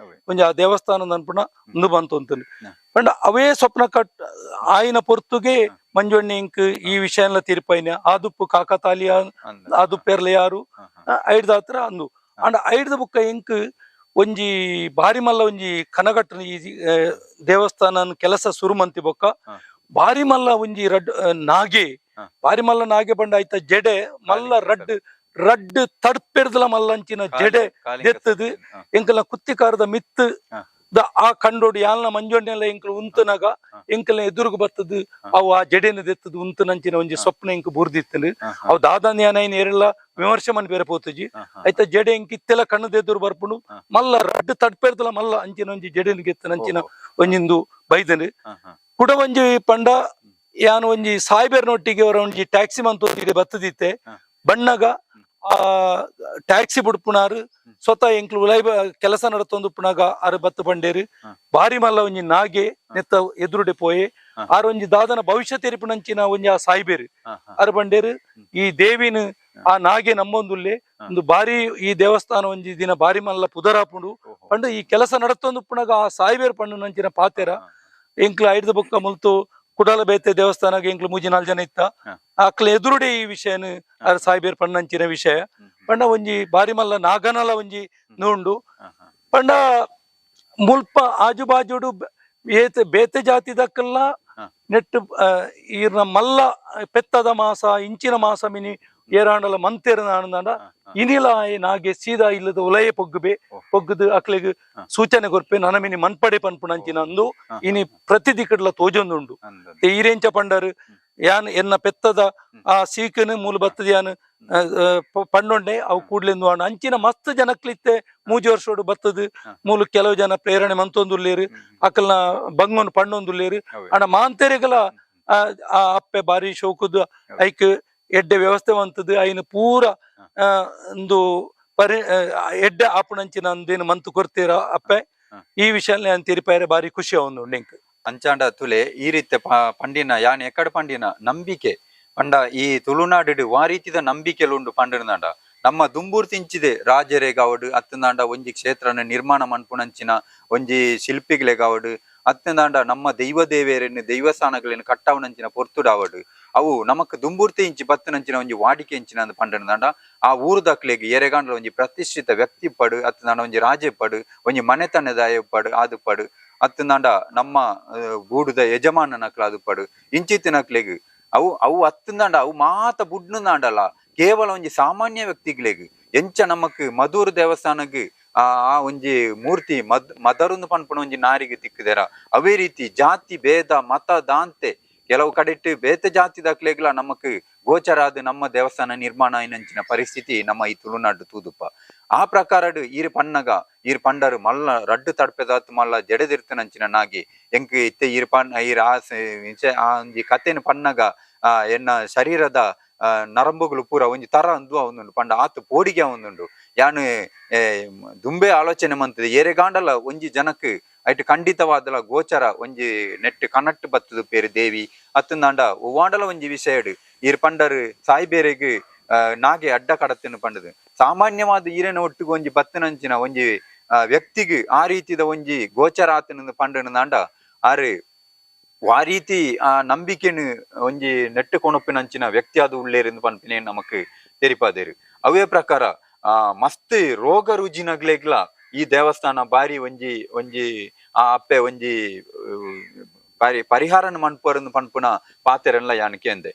ಒಂಜಿ ಆ ದೇವಸ್ಥಾನ ಅನ್ಪುನ ಉಂದು ಬಂತು ಅಂತಂದು. ಪಂಡ ಅವೇ ಸ್ವಪ್ನ ಕಟ್ ಆಯಿನ ಪೊರ್ತುಗೆ ಮಂಜೊಣ್ಣೆ ಇಂಕ್ ಈ ವಿಷಯನ್ಲ ತೀರ್ಪೈನ ಆದುಪ್ಪು ಕಾಕತಾಲಿಯ ಆದುಪ್ಪೆರ್ಲ ಯಾರು ಐಡ್ದ ಹತ್ರ ಅಂದು. ಅಂಡ ಐಡ್ದ ಬುಕ್ಕ ಎಂಕ್ ಒಂಜಿ ಬಾರಿ ಮಲ್ಲ ಒಂಜಿ ಕನಗಟ್ಟನ ಈ ದೇವಸ್ಥಾನ ಕೆಲಸ ಸುರು ಮಂತಿ ಬೊಕ್ಕ ಬಾರಿ ಮಲ್ಲ ಒಂಜಿ ರಡ್ ನಾಗೆ, ಬಾರಿ ಮಲ್ಲ ನಾಗೆ ಬಂಡ ಆಯ್ತ ಜಡೆ ಮಲ್ಲ ರಡ್ಡ್ ರಡ್ಡ್ ತಡ್ಪೆರ್ದಲ ಮಲ್ಲಂಚಿನ ಜಡೆ ದೆತ್ತದು. ಎಂಕಲ್ನ ಕುತ್ತಿಕಾರದ ಮಿತ್ತು ದ ಆ ಕಂಡೋಡು ಯಾಲ್ನ ಮಂಜೊಣ್ಣೆಲ್ಲ ಎಂಕಲ್ ಉಂತುನಗ ಎಂಕಲ್ನ ಎದುರುಗು ಬತ್ತದು. ಅವು ಆ ಜಡೆನ ದೆತ್ತದು ಉಂತುನಂಚಿನ ಒಂಜಿ ಸ್ವಪ್ನ ಎಂಕ್ ಬೂರ್ದಿತ್ತನು. ಅವು ದಾದ ಜ್ಞಾನ ಏರೆಲ್ಲ ವಿಮರ್ಶೆ ಮನ್ ಬೇರೆ ಪೋತುಜಿ. ಐತ ಜಡೆ ಎಂಕ್ ಇತ್ತೆಲ್ಲ ಕಣ್ಣದ ಎದುರು ಬರ್ಪುಂಡು. ಮಲ್ಲ ರಡ್ಡ್ ತಡ್ಪೆರ್ದಲ ಮಲ್ಲ ಅಂಚಿನ ಒಂಜಿ ಜಡೆನ ಗೆತ್ತನಂಚಿನ ಒಂಜಿಂದು ಬೈದನು. ಕುಡ ಒಂಜಿ ಪಂಡ ಯಾನ್ ಒಂಜಿ ಸಾಯ್ಬೇರ್ನೊಟ್ಟಿಗೆ ಅವರ ಒಂಜಿ ಟ್ಯಾಕ್ಸಿ ಮಂತು ಬತ್ತದಿತ್ತೆ. ಬಣ್ಣಗ ಆ ಟ್ಯಾಕ್ಸಿ ಬುಡ್ಪುನಾರು ಸ್ವತಃ ಎಂಕ್ಲು ಉಲೈ ಕೆಲಸ ನಡತೊಂದು ಪುನಾಗ ಆರು ಬತ್ತು ಬಂಡೇರು. ಬಾರಿ ಮಲ್ಲ ಒಂಜಿ ನಾಗೆ ನೆತ್ತ ಎದುರುಡೆ ಪೋಯೆ. ಆರ್ ಒಂಜಿ ದಾದನ ಭವಿಷ್ಯ ತೆರಿಪುನಂಚಿನ ಒಂಜಿ ಆ ಸಾಯ್ಬೇರು ಆರು ಬಂಡೇರು ಈ ದೇವಿನ ಆ ನಾಗೆ ನಮ್ಮೊಂದುಲ್ಲೆ ಒಂದು ಬಾರಿ ಈ ದೇವಸ್ಥಾನ ಒಂಜಿ ದಿನ ಬಾರಿ ಮಲ್ಲ ಪುದರಾಪುಂಡು ಪಂಡ ಈ ಕೆಲಸ ನಡತೊಂದು ಪುನಗ ಆ ಸಾಯ್ಬೇರು ಪಣ್ಣು ನಂಚಿನ ಪಾತೆರ. ಎಂಕ್ಲು ಐಡ್ದ ಬೊಕ್ಕ ಮುಲ್ತು ಕುಡಲ ಬೇತೆ ದೇವಸ್ಥಾನಗೆ ಎಂಕ್ಲು ಮೂಜಿ ನಾಲ್ ಜನ ಇತ್ತ. ಅಕ್ಲ ಎದುರುಡೆ ಈ ವಿಷಯನ ಆರ್ ಸಾಯ್ಬೇರ್ ಪಣ್ಣಂಚಿನ ವಿಷಯ. ಪಂಡ ಒಂಜಿ ಬಾರಿ ಮಲ್ಲ ನಾಗನಲ ಒಂಜಿ ನೂಂಡು. ಪಂಡ ಮುಲ್ಪ ಆಜು ಬಾಜುಡು ಏತ್ ಬೇತೆ ಜಾತಿದಕ್ಕೆಲ್ಲ ನೆಟ್ಟು ಈರ್ನ ಮಲ್ಲ ಪೆತ್ತದ ಮಾಸ ಇಂಚಿನ ಮಾಸ ಮಿನಿ ಏರಾಂಡಲ ಮಂತೇರ ನಾಣಂದಾಂಡ ಇನಿಲ ಆಯೆ ನಾಗೆ ಸೀದಾ ಇಲ್ಲದ ಉಲಯ ಪೊಗ್ಗುಬೆ. ಪೊಗ್ಗುದು ಅಕ್ಲೆಗ್ ಸೂಚನೆ ಕೊರ್ಪೆ ನನ ಮಿನಿ ಮನ್ಪಡೆ ಪನ್ಪುನಂಚಿನ ಅಂದು ಇನಿ ಪ್ರತಿ ದಿಕ್ಕಡ್ಲ ತೋಜೊಂದುಂಡು. ಈರೆಂಚ ಪಂಡರು ಯಾನ್ ಎನ್ನ ಪೆತ್ತದ ಆ ಸೀಕನು ಮೂಲ ಬತ್ತದ ಯಾನ್ ಪಂಡೊಂಡೆ ಅವು ಕೂಡ್ಲೆಂದು ಅಂಚಿನ ಮಸ್ತ್ ಜನಕ್ಲಿತ್ತೆ ಮೂಜಿ ವರ್ಷೋಡು ಬತ್ತದು. ಮೂಲು ಕೆಲವು ಜನ ಪ್ರೇರಣೆ ಮಂತೊಂದುಲ್ಲೇರು, ಅಕಲ್ನ ಬಂಗೊನ್ ಪಣ್ಣೊಂದುಲ್ಲೇರು. ಅಂಡ ಮಾಂತೆರೆಗಲ ಆ ಆ ಅಪ್ಪೆ ಬಾರಿ ಶೋಕುದು ಐಕ್ ಎಡ್ಡೆ ವ್ಯವಸ್ಥೆ ಮಂತದು ಐನ್ ಪೂರ ಒಂದು ಪರಿ ಎಡ್ಡೆ ಆಪುನಂಚಿನ ಅಂದೇನು ಮಂತು ಕೊರ್ತೀರ ಅಪ್ಪೆ. ಈ ವಿಷಯ ಅಂತೀರಿ ಬಾರಿ ಖುಷಿ ಅವನು ಎಂಕ್. ಅಂಚಾಂಡ ತುಲೆ ಈ ರೀತಿ ಪಂಡಿನ ಯಾನ್ ಎಕ್ಕಡ ಪಂಡಿನ ನಂಬಿಕೆ ಪಂಡ ಈ ತುಳುನಾಡು ವಾ ರೀತಿದ ನಂಬಿಕೆಲು ಉಂಡು ಪಂಡಿನಾಂಡ ನಮ್ಮ ದುಂಬೂರ್ ತಿಂಚಿದೆ ರಾಜರೇಗಾವಡು ಅತ್ತಂದಾಂಡ ಒಂಜಿ ಕ್ಷೇತ್ರನ ನಿರ್ಮಾಣ ಮನ್ಪುನಂಚಿನ ಒಂಜಿ ಶಿಲ್ಪಿಗ್ಲೆಗಾವಡು ಅತ್ತಂದಾಂಡ ನಮ್ಮ ದೈವ ದೇವೇರನ್ನು ದೈವಸ್ಥಾನಗಳನ್ನು ಕಟ್ಟಾವನಂಚಿನ ಪೊರ್ತುಡಾವಡು ಅವು ನಮಕ್ ದುಂಬೂರ್ತಿ ಇಂಚಿ ಬತ್ತನಂಚಿನ ಒಂಜಿ ವಾಡಿಕೆ ಇಂಚಿನ ಅಂದ್ ಪಂಡನದಾಂಡ ಆ ಊರುದಕ್ಲೆಗ್ ಎರೆಗಾಂಡ್ಲ ಒಂಜಿ ಪ್ರತಿಷ್ಠಿತ ವ್ಯಕ್ತಿ ಪಡು ಅತ್ತಂದಾಂಡ ಒಂಜಿ ರಾಜೆ ಪಡು ಒಂಜಿ ಮನೆತನದಾಯ ಪಡು ಆದು ಪಡು ಅತ್ತಂದಾಂಡ ನಮ್ಮ ಗೂಡುದ ಯಜಮಾನನಕ್ಲ ಅದು ಪಡು ಇಂಚಿತ್ತಿನಕ್ಲೆಗ್ ಅವು ಅವು ಅತ್ತಂದಾಂಡ ಅವು ಮಾತ ಬುಡ್ನುದಾಂಡಲ ಕೇವಲ ಒಂಜಿ ಸಾಮಾನ್ಯ ವ್ಯಕ್ತಿಗ್ಲೆಗ್ ಎಂಚ ನಮಕ್ ಮಧೂರು ದೇವಸ್ಥಾನಗ್ ಆ ಆ ಒಂಜಿ ಮೂರ್ತಿ ಮದರುಂದು ಪನ್ಪುನ ಒಂಜಿ ನಾರಿಗೆ ತಿಕ್ಕುದೆರ ಅವೇ ರೀತಿ ಜಾತಿ ಭೇದ ಮತ ದಾಂತೆ ಕೆಲವು ಕಡೆಟ್ ಬೇತೆ ಜಾತಿದಕ್ಲೆಗ್ಲ ನಮಕ್ ಗೋಚರ ಆದ್ ನಮ್ಮ ದೇವಸ್ಥಾನ ನಿರ್ಮಾಣ ಆಯಿನಂಚಿನ ಪರಿಸ್ಥಿತಿ ನಮ್ಮ ಈ ತುಳುನಾಡು ತೂದುಪ್ಪ. ಆ ಪ್ರಕಾರಡ್ ಈರ್ ಪನ್ನಗ ಈರ್ ಪಂಡರು ಮಲ್ಲ ರಡ್ಡು ತಡ್ಪೆದಾತ್ ಮಲ್ಲ ಜಡೆದಿರ್ತನಂಚಿನ ನಾಗಿ ಎಂಕ್ ಇತ್ತೆ ಈರ್ ಪನ್ ಈರ್ ಆ ಆ ಒಂಜಿ ಕತೆನ್ ಪನ್ನಗ ಎನ್ನ ಶರೀರದ ನರಂಬುಗಳು ಪೂರ ಒಂಜಿ ತರ ಅಂದು ಅವನುಂಡು ಪಂಡ ಆತ್ ಪೋಡಿಗೆ ಅವನುಂಡು. ಯಾನ್ ದುಂಬೆ ಆಲೋಚನೆ ಮಂತದೆ ಏರೆಗಾಂಡಲ ಒಂಜಿ ಜನಕ್ ಐಟ್ ಖಂಡಿತವಾದಲ ಗೋಚರ ಒಂಜಿ ನೆಟ್ ಕನಟ್ ಬತ್ತದು ಪೇರು ದೇವಿ ಅತ್ತಂದಾಂಡ ಒವ್ವಾಂಡಲ ಒಂಜಿ ವಿಷಯಡ್ ಈರ್ ಪಂಡರು ಸಾಯಿಬೇರೆಗ್ ನಾಗೆ ಅಡ್ಡ ಕಡತಿನ ಪಂಡದು ಸಾಮಾನ್ಯವಾದ ಈರೆನ ಒಟ್ಟಿಗೆ ಒಂಜಿ ಬತ್ತನಂಚಿನ ಒಂಜಿ ವ್ಯಕ್ತಿಗ್ ಆ ರೀತಿದ ಒಂಜಿ ಗೋಚರ ಆತನ ಪಂಡನದಾಂಡ ಆರು ಆ ರೀತಿ ಆ ನಂಬಿಕೆನು ಒಂಜಿ ನೆಟ್ಟು ಕೊಣಪಿನಂಚಿನ ವ್ಯಕ್ತಿ ಅದು ಉಳ್ಳೇರಿಂದು ಪನ್ಪಿನೇ ನಮಕ್ ತೆರಿಪಾದೇರು. ಅವೇ ಪ್ರಕಾರ ಆ ಮಸ್ತ್ ರೋಗ ರುಜಿನಗ್ಲೆಗ್ಲ ಈ ದೇವಸ್ಥಾನ ಬಾರಿ ಒಂಜಿ ಒಂಜಿ ಆ ಅಪ್ಪೆ ಒಂಜಿ ಪರಿಹಾರನ ಮನ್ಪುವರಂದು ಪನ್ಪುನ ಪಾತೆರನ್ಲ ಯಾನ್ ಕೇಂದೆ.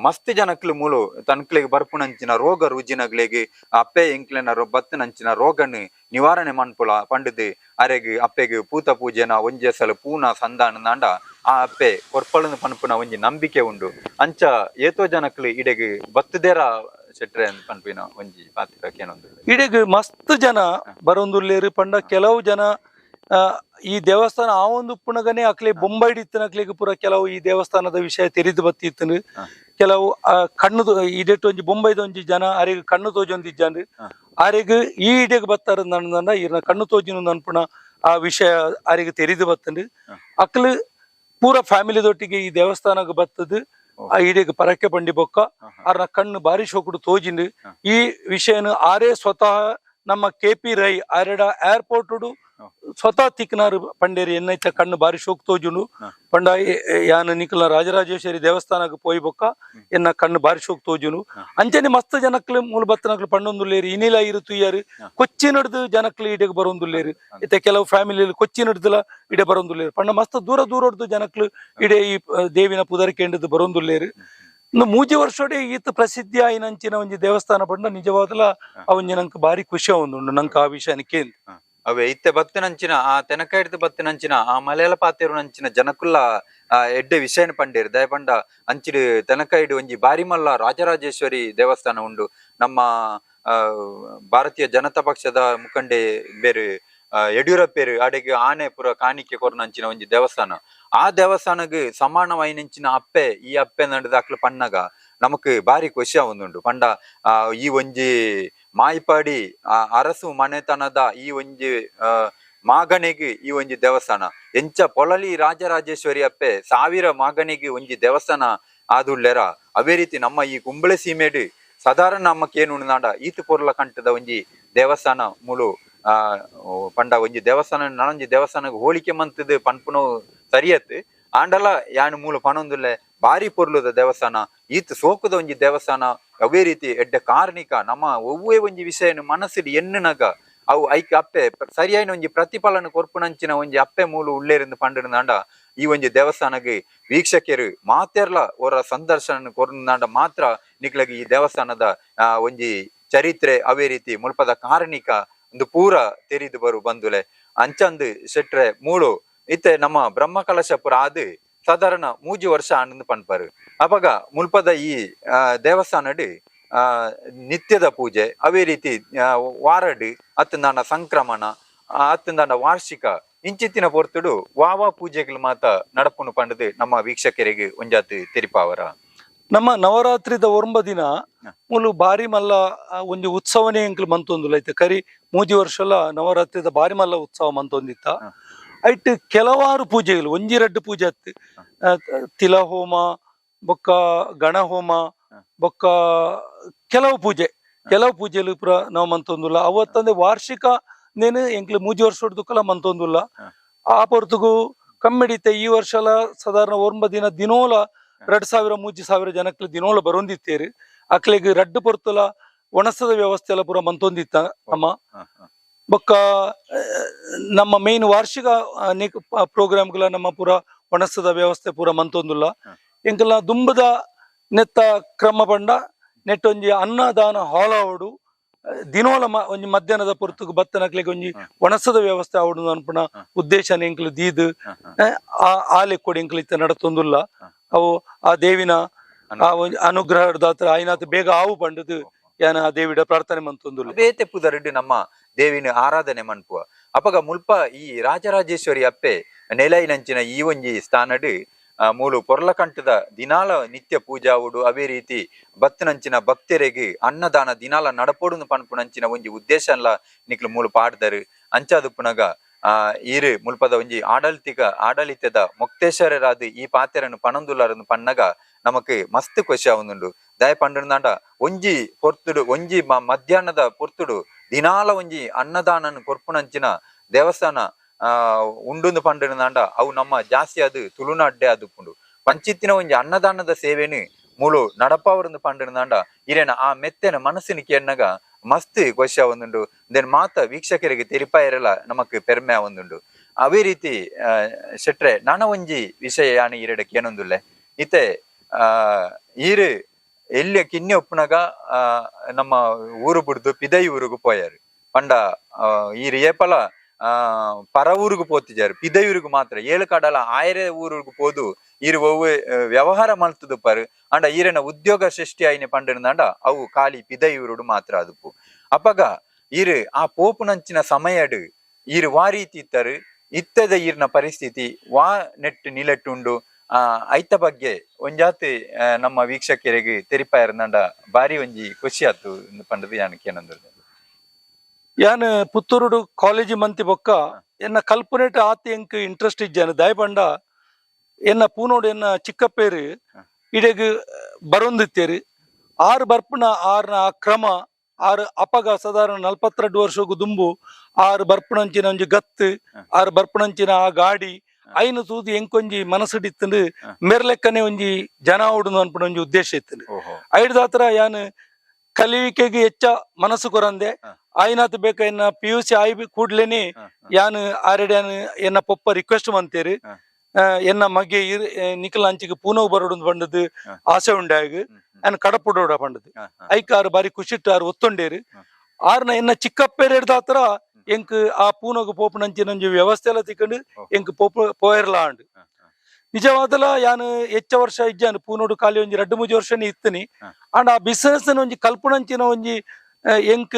ಮಸ್ತ್ ಜನಕ್ಲು ಮೂಲು ತನ್ಕ್ಲೆಗ್ ಬರ್ಪುನಂಚಿನ ರೋಗ ರುಜಿನಗ್ಲೆಗ್ ಅಪ್ಪೆ ಎಂಕ್ಲೆನ ಬತ್ತನಂಚಿನ ರೋಗನ್ ನಿವಾರಣೆ ಮನ್ಪುಲ ಪಂಡುದು ಅರೆಗ್ ಅಪ್ಪೆಗ್ ಪೂತ ಪೂಜೆನ ಒಂಜಿ ಸಲ ಪೂನ ಸಂದಾನ ಆ ಅಪ್ಪೆ ಕೊರ್ಪಳನ್ನು ಪನ್ಪುನ ಒಂಜಿ ನಂಬಿಕೆ ಉಂಡು. ಅಂಚ ಏತೋ ಜನಕ್ಲು ಇಡೆಗ್ ಬತ್ತದೇರ ಶೆಟ್ರೆ ಪನ್ಪಿನ ಒಂಜಿ ಪಾತ್ರ ಕೇನೊಂದು ಇಡೆಗ್ ಮಸ್ತ್ ಜನ ಬರೊಂದುಲ್ಲೇರು ಪಂಡ ಕೆಲವು ಜನ ಈ ದೇವಸ್ಥಾನ ಆ ಒಂದು ಪುಣಗನೆ ಅಕ್ಲೆ ಬೊಂಬೈ ಇತ್ತನಕ್ಲೆಗ್ ಪೂರ ಕೆಲವು ಈ ದೇವಸ್ಥಾನದ ವಿಷಯ ತೆರಿದು ಬತ್ತಿತ್ತನು. ಕೆಲವು ಕಣ್ಣು ಇಡೆಟ್ ಒಂಜಿ ಬೊಂಬೈದ ಒಂಜಿ ಜನ ಅರೆಗ್ ಕಣ್ಣು ತೋಜೊಂದಿಜ್ಜಾಂಡ್ ಅರೆಗ್ ಈ ಇಡೆಗ್ ಬತ್ತಾರ ನನ್ನಂಡ ಇರ್ನ ಕಣ್ಣು ತೋಜಿನ ಅನ್ಪುಣ ಆ ವಿಷಯ ಅರೆಗ್ ತೆರಿದು ಬತ್ತಂಡು. ಅಕ್ಲು ಪೂರ ಫ್ಯಾಮಿಲಿ ದೊಟ್ಟಿಗೆ ಈ ದೇವಸ್ಥಾನಕ್ಕೆ ಬತ್ತದು ಆ ಇಡೆಗ್ ಪರಕೆ ಬಂಡಿ ಬೊಕ್ಕ ಅರ್ನ ಕಣ್ಣು ಬಾರಿ ಶೋಕುಡು ತೋಜಿಂಡು. ಈ ವಿಷಯನ ಆರೇ ಸ್ವತಃ ನಮ್ಮ ಕೆ ಪಿ ರೈ ಆರೆಡ ಏರ್ಪೋರ್ಟ್ ಸ್ವತಃ ತಿಕ್ನಾರು ಪಂಡೇರಿ ಎನ್ನೈತ ಕಣ್ಣು ಬಾರಿ ಶೋಕ್ ತೋಜುಂಡು ಪಂಡ ಯಾನ್ ನಿಕಲ್ನ ರಾಜರಾಜೇಶ್ವರಿ ದೇವಸ್ಥಾನಕ್ಕೆ ಪೋಯಿ ಬೊಕ್ಕ ಎನ್ನ ಕಣ್ಣು ಬಾರಿ ಶೋಕ್ ತೋಜುಂಡು. ಅಂಚನೆ ಮಸ್ತ್ ಜನಕ್ಲು ಮೂಲ ಬತ್ತನಕ್ಲು ಪಂಡೊಂದುಲ್ಲೇರು ಇನಿಲ ಇರು ತುಯ್ಯಾರು ಕೊಚ್ಚಿನಡ್ದು ಜನಕ್ಲು ಇಡೆಗ್ ಬರೊಂದುಲ್ಲೇರು. ಇತ್ತೆ ಕೆಲವು ಫ್ಯಾಮಿಲಿ ಕೊಚ್ಚಿನಡ್ದುಲ ಇಡೆ ಬರೊಂದುಲ್ಲೇರು ಪಂಡ ಮಸ್ತ್ ದೂರ ದೂರಡ್ದು ಜನಕ್ಲು ಇಡೆ ಈ ದೇವಿನ ಪುದರ್ ಕೇಂದ್ರದ್ದು ಬರೊಂದುಲ್ಲೇರು. ಇನ್ನು ಮೂಜಿ ವರ್ಷೋಡೆ ಈತ ಪ್ರಸಿದ್ಧಿ ಆಯಿನಂಚಿನ ಒಂಜಿ ದೇವಸ್ಥಾನ ಪಂಡ ನಿಜವಾದಲ ಅವಂಜಿ ನಂಕ್ ಬಾರಿ ಖುಷಿ ಆವೊಂದುಂಡು ನಂಕ್ ಆ ವಿಷಯನ ಕೇಂದ್. ಅವೇ ಇತ್ತೆ ಬತ್ತಿನಂಚಿನ ಆ ತೆನಕ ಹಿಡ್ದು ಬತ್ತಿನಂಚಿನ ಆ ಮಲಯಾಳ ಪಾತೆರುನಂಚಿನ ಜನಕುಲ್ಲ ಆ ಎಡ್ಡೆ ವಿಷಯನ ಪಂಡೇರು. ದಯಪಂಡ ಅಂಚಿಡು ತೆನಕ ಹಿಡು ಒಂಜಿ ಬಾರಿಮಲ್ಲ ರಾಜರಾಜೇಶ್ವರಿ ದೇವಸ್ಥಾನ ಉಂಡು. ನಮ್ಮ ಭಾರತೀಯ ಜನತಾ ಪಕ್ಷದ ಮುಖಂಡೆ ಬೇರೆ ಯಡಿಯೂರಪ್ಪೇರು ಅಡೆಗೆ ಆನೆ ಪುರ ಕಾಣಿಕೆ ಕೊರ್ನಂಚಿನ ಒಂಜಿ ದೇವಸ್ಥಾನ. ಆ ದೇವಸ್ಥಾನಗ್ ಸಮಾನವಾಯಿನಂಚಿನ ಅಪ್ಪೆ ಈ ಅಪ್ಪೆ ನಡುದ ಅಕ್ಲು ಪಣ್ಣಗ ನಮಕ್ ಬಾರಿ ಖುಷಿ ಆವೊಂದುಂಡು. ಪಂಡ ಈ ಒಂಜಿ ಮಾಯಿಪಾಡಿ ಅರಸು ಮನೆತನದ ಈ ಒಂಜಿ ಮಾಗಣಿಗೆ ಈ ಒಂಜಿ ದೇವಸ್ಥಾನ ಎಂಚ ಪೊಳಲಿ ರಾಜರಾಜೇಶ್ವರಿ ಅಪ್ಪೆ ಸಾವಿರ ಮಾಗಣಿಗೆ ಒಂಜಿ ದೇವಸ್ಥಾನ ಆದುಲ್ಲೆರ. ಅವೇ ರೀತಿ ನಮ್ಮ ಈ ಕುಂಬಳೆ ಸೀಮೆಡ್ ಸಾಧಾರಣ ನಮ್ಮಕ್ ಏನು ಉಂಡಾಂಡ ಈತ್ ಪೊರ್ಲ ಕಂಠದ ಒಂಜಿ ದೇವಸ್ಥಾನ ಮುಳು ಪಂಡ ಒಂಜಿ ದೇವಸ್ಥಾನ ನನೊಂಜಿ ದೇವಸ್ಥಾನಗ್ ಹೋಲಿಕೆ ಮಂತದ ಪನ್ಪುನವು ಸರಿಯತ್ ಆಂಡಲ ಯಾನ್ ಮೂಲು ಪನೊಂದುಲ್ಲೆ ಬಾರಿ ಪೊರ್ಲುದ ದೇವಸ್ಥಾನ ಈತ್ ಸೋಕುದ ಒಂಜಿ ದೇವಸ್ಥಾನ. ಅವೇ ರೀತಿ ಎಡ್ಡೆ ಕಾರ್ಣಿಕ ನಮ್ಮ ಒವ್ವೇ ಒಂಜಿ ವಿಷಯನ ಮನಸ್ಸಿಡ್ ಎನ್ನುನಗ ಅವು ಐಕ್ ಅಪ್ಪೆ ಸರಿಯಾಯಿನ ಒಂಜಿ ಪ್ರತಿಫಲನ ಕೊರ್ಪುನಂಚಿನ ಒಂಜಿ ಅಪ್ಪೆ ಮೂಲು ಉಳ್ಳೇರಿಂದ ಪಂಡಿನಾಂಡ ಈ ಒಂಜಿ ದೇವಸ್ಥಾನಗ್ ವೀಕ್ಷಕರು ಮಾತೆರ್ಲ ಅವರ ಸಂದರ್ಶನ ಕೊರ್ನಾಂಡ ಮಾತ್ರ ನಿಕ್ಲಗ್ ಈ ದೇವಸ್ಥಾನದ ಒಂಜಿ ಚರಿತ್ರೆ ಅವೇ ರೀತಿ ಮುಲ್ಪದ ಕಾರಣಿಕ ಒಂದು ಪೂರ ತೆರಿದು ಬರು ಬಂದುಲೆ. ಅಂಚಂದು ಶೆಟ್ರೆ ಮೂಳು ಇತ್ತೆ ನಮ್ಮ ಬ್ರಹ್ಮ ಕಲಶಪುರ ಅದು ಸಾಧಾರಣ ಮೂಜಿ ವರ್ಷ ಆನಂದ್ ಪನ್ಪರು. ಅಪಗ ಮುಲ್ಪದ ಈ ದೇವಸ್ಥಾನಡ್ ನಿತ್ಯದ ಪೂಜೆ ಅವೇ ರೀತಿ ವಾರಡ್ ಅತ್ತಂದಾಂಡ ಸಂಕ್ರಮಣ ಅತ್ತಂದಾಂಡ ವಾರ್ಷಿಕ ಇಂಚಿತ್ತಿನ ಪೊರ್ತುಡು ವಾವಾ ಪೂಜೆಗಳು ಮಾತ ನಡಪುನು ಪಂಡದು ನಮ್ಮ ವೀಕ್ಷಕರಿಗೆ ಒಂಜಾತ್ ತೆರಿಪಾವರ. ನಮ್ಮ ನವರಾತ್ರಿದ ಒರ್ಂಬ ದಿನ ಮೂಲು ಬಾರಿ ಮಲ್ಲ ಒಂಜಿ ಉತ್ಸವನೇ ಎಂಕ್ಲು ಮಂತೊಂದುಲ್ಲ. ಐತೆ ಕರಿ ಮೂಜಿ ವರ್ಷಲ ನವರಾತ್ರಿದ ಬಾರಿ ಮಲ್ಲ ಉತ್ಸವ ಮಂತೊಂದಿತ್ತ. ಐಟ್ ಕೆಲವಾರು ಪೂಜೆಗಳು ಒಂಜಿ ರಡ್ಡು ಪೂಜೆ ಅತ್ತು ತಿಲಹೋಮ ಬೊಕ್ಕ ಗಣಹೋಮ ಬೊಕ್ಕ ಕೆಲವು ಪೂಜೆ ಕೆಲವು ಪೂಜೆಲು ಪೂರ ನಾವು ಮಂತೊಂದುಲ್ಲ. ಅವತ್ತಂದೆ ವಾರ್ಷಿಕ ನೇನು ಎಂಕ್ಲು ಮೂಜಿ ವರ್ಷ ಮಂತೊಂದುಲ್ಲ. ಆ ಪೊರ್ತುಗು ಕಮ್ಮಿಡಿತೆ ಈ ವರ್ಷಲ ಸಾಧಾರಣ ಒರ್ಂಬ ದಿನ ದಿನೋಲ 2000 3000 ಜನಕ್ಲು ದಿನೋಲ ಬರೊಂದಿತ್ತೇರು. ಅಕ್ಲೆಗ್ ರಡ್ಡು ಪೊರ್ತುಲ ಒಣಸದ ವ್ಯವಸ್ಥೆ ಎಲ್ಲ ಪೂರ ಮಂತೊಂದಿತ್ತ ನಮ್ಮ ಬೊಕ್ಕ ನಮ್ಮ ಮೇನ್ ವಾರ್ಷಿಕ ಅನೇಕ ಪ್ರೋಗ್ರಾಮ್ಗಳ ನಮ್ಮ ಪೂರ ಒಣಸದ ವ್ಯವಸ್ಥೆ ಪೂರ ಮಂತೊಂದುಲ್ಲ. ಎಂಕಲ್ನ ದುಂಬದ ನೆತ್ತ ಕ್ರಮ ಪಂಡ ನೆಟ್ಟೊಂಜಿ ಅನ್ನದಾನ ಹಾಲ್ ಆವಡು ದಿನೋಲ ಒಂಜಿ ಮಧ್ಯಾಹ್ನದ ಪೊರ್ತುಗು ಬತ್ತನಕ್ಲೆಗ್ ಒಂಜಿ ಒಣಸದ ವ್ಯವಸ್ಥೆ ಆವಡು ಅನ್ಪುನ ಉದ್ದೇಶನ ಎಂಕ್ಲು ದೀದ್ ಆ ಲೆಕ್ಕೊಡು ಎಂಕ್ಲು ಇತ್ತ ನಡತೊಂದುಲ್ಲ. ಅವು ಆ ದೇವಿನ ಆ ಒಂಜಿ ಅನುಗ್ರಹದಾತ್ರ ಆಯ್ನಾತ್ ಬೇಗ ಆವು ಪಂಡುದು ಯಾನ ಆ ದೇವಿಡ ಪ್ರಾರ್ಥನೆ ಮಂತೊಂದುಲ್ಲ. ಬೇತೆ ಪುದರ್ಡ್ ನಮ್ಮ ದೇವಿನ ಆರಾಧನೆ ಮನ್ಪುವ. ಅಪಗ ಮುಲ್ಪ ಈ ರಾಜರಾಜೇಶ್ವರಿ ಅಪ್ಪೆ ನೆಲೈನಂಚಿನ ಈ ಒಂಜಿ ಸ್ಥಾನಡ್ ಮೂಲು ಪೊರ್ಲಕಂಠದ ದಿನಾಲ ನಿತ್ಯ ಪೂಜಾವುಡು ಅವೇ ರೀತಿ ಬತ್ತನಂಚಿನ ಭಕ್ತರಿಗೆ ಅನ್ನದಾನ ದಿನಾಲ ನಡಪೊಡುನು ಪನ್ಪುನಂಚಿನ ಒಂಜಿ ಉದ್ದೇಶನ್ಲ ನಿಕ್ಲು ಮೂಲು ಪಾಡ್ದರು. ಅಂಚಾದುಪ್ಪುನಗ ಈರು ಮುಲ್ಪದ ಒಂಜಿ ಆಡಳಿತದ ಮೊಕ್ತೇಶ್ವರರಾದ ಈ ಪಾತೆರನ್ನು ಪನೊಂದುಲ್ಲರನ್ನು ಪನ್ನಗ ನಮಕ್ ಮಸ್ತ್ ಖುಷಿ ಆವೊಂದುಂಡು. ದಯ ಪಂಡುಂದಾಂಡ ಒಂಜಿ ಪೊರ್ತುಡು ಒಂಜಿ ಮಧ್ಯಾಹ್ನದ ಪೊರ್ತುಡು ದಿನಾಲ ಒಂಜಿ ಅನ್ನದಾನನ್ ಕೊರ್ಪುನಂಚಿನ ದೇವಸ್ಥಾನ ಉಂಡುಂದು ಪಂಡುಂದಾಂಡ ಅವು ನಮ್ಮ ಜಾಸ್ತಿ ಅದು ತುಳುನಾಡ್ಡೆ ಅದುಪ್ಪುಂಡು. ಪಂಚಿತ್ತಿನ ಒಂಜಿ ಅನ್ನದಾನದ ಸೇವೆನು ಮೂಲು ನಡಪಾವರಂದು ಪಂಡುಂದಾಂಡ ಇರೇನ ಆ ಮೆತ್ತೆನ ಮನಸ್ಸಿನ ಕೇಣ್ಣಗ ಮಸ್ತ್ ಖುಷಿ ಆವೊಂದುಂಡು. Then ಮಾತ ವೀಕ್ಷಕರಿಗೆ ತೆರಿಪಾಯರೆಲ್ಲ ನಮಕ್ ಪೆರ್ಮೆ ಆವೊಂದುಂಡು. ಅವೇ ರೀತಿ ಶೆಟ್ರೆ, ನಾನ ಒಂಜಿ ವಿಷಯ ಯಾನ್ ಈರೆಡ ಕೇನೊಂದುಲ್ಲೆ. ಇತ್ತೆ ಈರ್ ಎಲ್ಲಿ ಕಿನ್ಯ ಉಪ್ಪುನಗ ನಮ್ಮ ಊರು ಬುಡ್ದು ಪಿದೈ ಊರುಗು ಪೋಯಾರು ಪಂಡ ಈರ್ ಏಪಲ ಪರ ಊರುಗು ಪೋತಿಜಾರು, ಪಿದೈ ಊರುಗು ಮಾತ್ರ. ಏಳು ಕಡಲ ಆಯರೆ ಊರುಗು ಪೋದು ಈರ್ ಒವ್ವೆ ವ್ಯವಹಾರ ಮಲ್ತುದುಪ್ಪರು. ಆಂಡ ಈರೆನ ಉದ್ಯೋಗ ಸೃಷ್ಟಿ ಆಯಿನ ಪಂಡಿರಂದಾಂಡ ಅವು ಖಾಲಿ ಪಿದೈ ಊರುಡು ಮಾತ್ರ ಅದುಪ್ಪು. ಅಪಗ ಈರ್ ಆ ಪೋಪುನಂಚಿನ ಸಮಯಡ್ ಈರ್ ವಾ ರೀತಿ ಇತ್ತರು, ಇತ್ತದ ಈರ್ನ ಪರಿಸ್ಥಿತಿ ವಾ ನೆಟ್ ನಿಲೆಟ್ಟುಂಡು, ಐತ ಬಗ್ಗೆ ಒಂಜಾತಿ ನಮ್ಮ ವೀಕ್ಷಕರಿಗೆ ತೆರಿಪಾಯರ್ನಂಡ ಬಾರಿ ಒಂಜಿ ಖುಷಿ ಆತು ಪಂಡದು ಯಾನ್ ಕೇನೊಂದುಲ್ಲೆ. ಯಾನ್ ಪುತ್ತೂರುಡು ಕಾಲೇಜ್ ಮಂತಿ ಬೊಕ್ಕ ಎನ್ನ ಕಲ್ಪನೆಟ್ ಆತ ಎಂಕ್ ಇಂಟ್ರೆಸ್ಟ್ ಇಜ್ಜಾನ. ದಾಯಪಂಡ ಎನ್ನ ಪೂನೋಡು ಎನ್ನ ಚಿಕ್ಕಪ್ಪೇರು ಇಡೆಗ್ ಬರೊಂದಿತ್ತೇರು. ಆರು ಬರ್ಪುನ ಆರ್ನ ಆ ಕ್ರಮ, ಆರು ಅಪಗ ಸಾಧಾರಣ 42 ವರ್ಷಗು ದುಂಬು ಆರು ಬರ್ಪುನಂಚಿನ ಒಂಜಿ ಗತ್ತು, ಆರು ಬರ್ಪುನಂಚಿನ ಆ ಗಾಡಿ ಐನು ತೂದು ಎಂಕೊಂಜಿ ಮನಸ್ಸುಡಿತ್ತಂಡು ಮೆರ್ಲೆಕ್ಕನೆ ಒಂಜಿ ಜನ ಉಡುನು ಅನ್ಪುನ ಒಂಜಿ ಉದ್ದೇಶ ಇತ್ತಂಡು. ಐಡ್ದಾತ್ರ ಯಾನ್ ಕಲಿವಿಕೆಗೆ ಹೆಚ್ಚ ಮನಸ್ಸು ಕೊರಂದೆ ಆಯ್ನಾತ್ ಬೇಕ ಎನ್ನ ಪಿಯುಸಿ ಆಯ್ ಕೂಡ್ಲೇನೆ ಯಾನ್ ಆರೆಡ್ ಯಾನ್ ಎನ್ನ ಪೊಪ್ಪ ರಿಕ್ವೆಸ್ಟ್ ಮಂತೇರು, ಎನ್ನ ಮಗೆ ಇರ್ ನಿಕಲ್ ಅಂಚಿಗೆ ಪೂನವ್ ಬರೋಡು ಪಂಡದು ಆಸೆ ಉಂಡಾಗ ಯಾನ್ ಕಡಪುಡೋಡ ಪಂಡದು. ಐಕ್ ಆರು ಬಾರಿ ಖುಷಿಟ್ಟು ಆರು ಒತ್ತೊಂಡೇರು. ಆರ್ನ ಎನ್ನ ಚಿಕ್ಕಪ್ಪೇರೆಡ್ದಾತ್ರ ಎಂಕ್ ಆ ಪೂನಗ್ ಪೋಪುನಂಚಿನ ಒಂಜಿ ವ್ಯವಸ್ಥೆ ಎಲ್ಲ ತಿಕ್ಕಂಡು ಎಂಕ್ ಪೋಪ ಪೋಯರ್ಲ ಆಂಡ್. ನಿಜವಾದಲ ಯಾನ್ ಹೆಚ್ಚ ವರ್ಷ ಇಜ್ಜಾನು ಪೂನೋಡು, ಖಾಲಿ ಒಂಜಿ 2-3 ವರ್ಷನೇ ಇತ್ತಿನಿ. ಆಂಡ ಆ ಬಿಸ್ನೆಸ್ ಒಂಜಿ ಕಲ್ಪುನಂಚಿನ ಒಂಜಿ ಎಂಕ್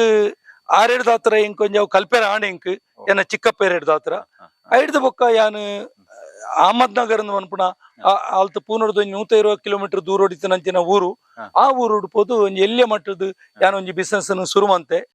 ಆರೆಡ್ದಾತ್ರ ಎಂಕ್ ಒಂಜಿ ಅವು ಕಲ್ಪೆರ ಆಂಡ್ ಎಂಕ್ ಎನ್ನ ಚಿಕ್ಕಪ್ಪೇರೆಡ್ದಾತ್ರ. ಐಡ್ದ ಬೊಕ್ಕ ಯಾನ್ ಅಹಮದ್ ನಗರ ಪನ್ಪುನ ಅಲ್ತ ಪೂನೋಡ್ದು ಒಂಜಿ 120 ಕಿಲೋಮೀಟರ್ ದೂರ ಹೊಡಿತನಂಚಿನ ಊರು. ಆ ಊರುಡು ಪೋದು ಒಂಜಿ ಎಲ್ಯ ಮಟ್ಟದ ಯಾನ್ ಒಂಜಿ ಬಿಸ್ನೆಸ್ ಶುರು ಮಂತೆ.